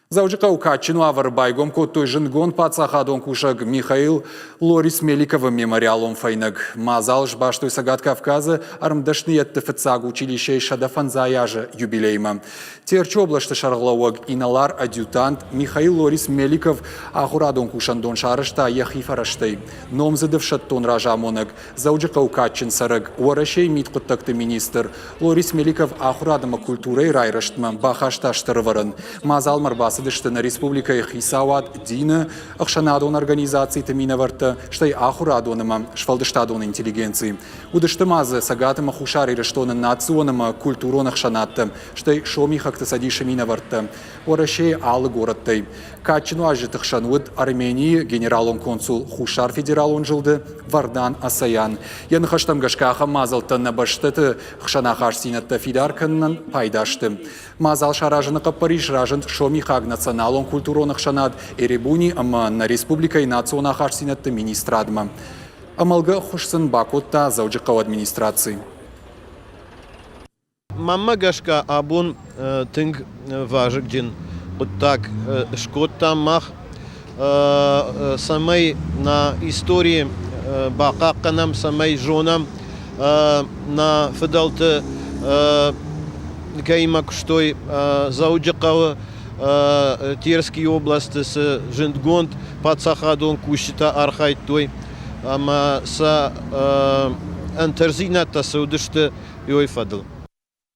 Дзӕуджыхъӕуы кадджын уавӕры байгом кодтой зындгонд паддзахадон кусӕг Михаил Лорис Меликовы мемориалон фӕйнӕг. Мадзал сбастой Цӕгат Кавказы ӕрмдӕсныйӕдты фыццаг училищейы 105 азы юбилеймӕ. Терчы областы сӕргълӕууӕг инӕлар-адъютант Михаил Лорис Меликов ахуырадон кусӕндон сарӕзта йӕхи фӕрӕзтӕй. Номдзыд ӕфсӕддон разамонӕг, Дзӕуджыхъӕуы кадджын цӕрӕг, Уӕрӕсейы мидхъуыддӕгты министр Лорис Меликов ахуырад ӕмӕ культурӕйы райрӕзтмӕ бахаста стыр ӕвӕрӕн. Мадзалмӕ ӕрбацыдысты нӕ республикӕйы хицауад, дины, ӕхсӕнадон организациты минӕвӕрттӕ, стӕй ахуырадон ӕмӕ сфӕлдыстадон интеллигенци. Уыдысты ма дзы Цӕгат ӕмӕ Хуссар Ирыстоны национ ӕмӕ культурон ӕхсӕнадтӕ, стӕй Сомихӕгты цӕдисы минӕвӕрттӕ Уӕрӕсейы алы горӕттӕй. Кадджын уазджыты хсӕн уыд Арменийы генералон консул Хуссар Федералон зылды Вардан Асаян. Йӕ ныхӕстӕм гӕсгӕ ахӕм мадзӕлттӕ нӕ бӕстӕты хсӕн ахастдзинӕдтӕ фидар кӕнынӕн пайда сты. Мадзал саразыны хъӕппӕрис разынд Сомихаг националон-культурон ӕхсӕнад Эребуни ӕмӕ нӕ республикӕйы национ ахастдзинӕдты министрадмӕ. Ӕмӕлгӕ ӕххуыс сын бакодта Дзӕуджыхъӕуы администраци. Мӕнмӕ гӕсгӕ, абон тынг вазыгджын хъуыддаг скодтам мах, цӕмӕй нӕ истори бахъахъхъӕнӕм, цӕмӕй зонӕм нӕ фыдӕлты кӕимӕ куыстой Дзӕуджыхъӕуы, Терскийы областы цы зындгонд паддзахадон кусджытӕ архайдтой ӕмӕ сӕ ӕнтӕрдзинӕдтӕ цы уыдысты, уый фӕдыл.